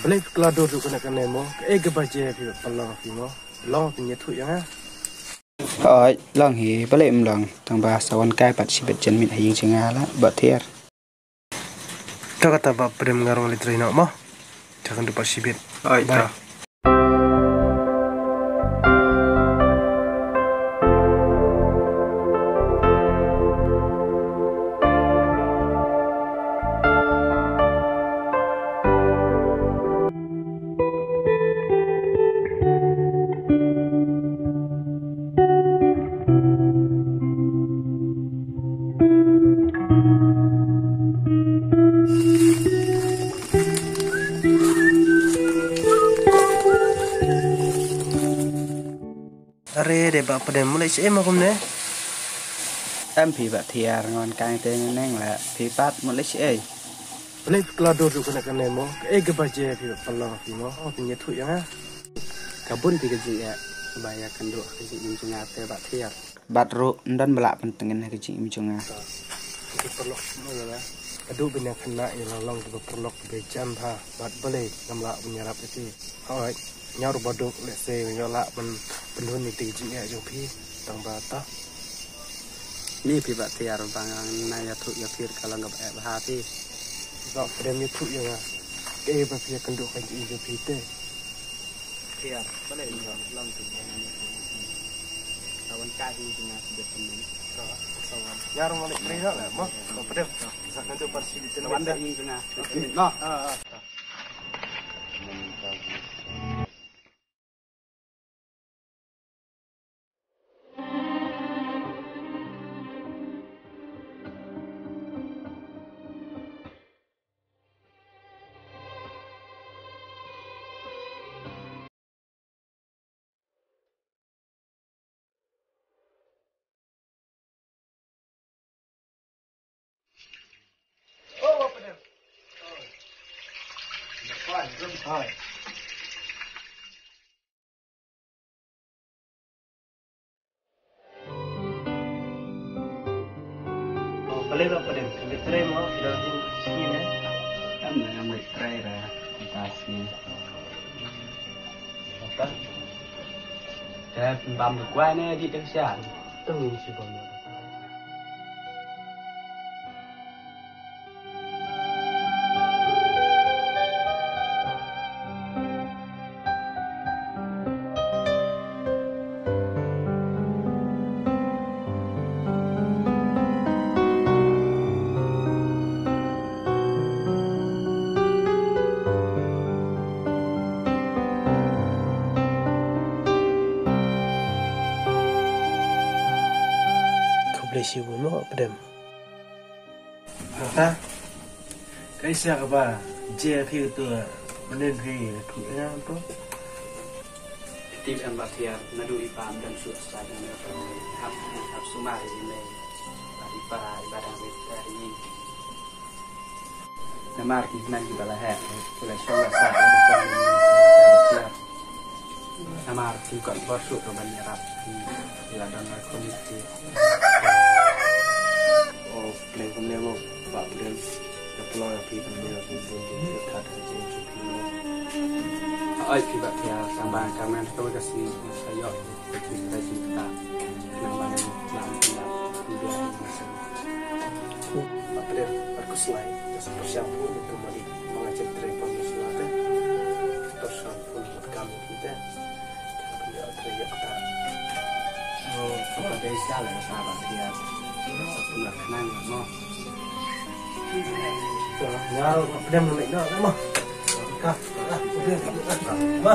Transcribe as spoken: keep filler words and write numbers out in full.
Balei phi kylla dur ruh kane kane mo? Kaei kaba jia phi pynlong phi mo? Long phin ïathuh ïa nga. Hooid, long hi, balei ym long. Tang ba sa wan kai pat shibit janmiet ha ïing jong nga la, Bah Thiar. To kata Bah Pdem, nga ruh ngan leit trei noh mo. Te kynduh pat shibit. Hooid, bye. To. Are de Bah Pdem, mut leit shaei mo kumne? Em phi Bah Thiar, nga wan kai te neng la phi pat mut leit shaei. Balei phi kylla dur ruh kane kane mo? Kaei kaba jia phi pynlong phi mo? Phin ïathuh ïa nga. Ka bun phi ka jingeh ba ïa kynduh ka jingim jong nga te Bah Thiar. Bad ruh ym don ba lah pyntngen ha ka jingim jong nga. Ki paralok mo ïa nga. Ka dei ban ïa khynnah ïa la long kiba paralok kiba jan bha bad balei ngam lah ban ïarap ïa ki. Hooid, nga ruh ba duk lehse nga lah ban pynhun ïa ki jingeh jong phi tang ba ta. Ni phi Bah Thiar ba nga na ïathuh ïa phi ka long kaba eh bha phi. Bah Pdem ïathuh ïa nga. Kaei ba phi ïa kynduh ka jingim jong phi te. Thiar, balei ym long lam tu. Sa wan kai hi jong nga sibit pynmih. Sa wan. Ïa rong leit trei noh la mo. Bah Pdem. Sa kynduh pat shibit pynmih. Sa wan da hi jong nga. Okey. Noh. Ah, ah. Balei ba pdem, phi trei mo, phi dang sngi ne? Em, nga ngam trei ra, ta sngi. Apa? Te pynbam kwai ne, di teng sha. Teng sha bam. Khublei shibun mo pdem. Nangta, kaei sa kaba jia phi tu, mynnin phi tu ïa to. Tip em ba thiar, naduh i pa am dang shu sa dang hap, hap sumar i mei. Ba i pa i ba dang rit ta i. Namar ki hynmen ki ba la heh, ki la shong la sah, la sah, la sah. Namar kim kwah bor shuh ruh ban ïarap, ki la don la khun ki. O Blei kumne mo, Bah Pdem, nga pynlong ïa phi kumne, bun bun jingkyrkhu ïa phi mo. Ai phi Bah Thiar, tang ba ka men to ka sngi sa ïoh ka jingkyrkhu jingkyrkhu. Namar nga lam lam lam. Bah Pdem, bad khuslai, nga sa pyrshang bun ïa u malik, ma nga jem trei pam shuwa te. Pyrshang bun bad kam ïa phi te. Ka pynïoh trei ïa kata. Oh, ka dei sa la kata Bah Thiar. Sa pynïoh khnang mo. Ka, Bah Pdem, mo. Ka, ka, Bah Pdem, mo.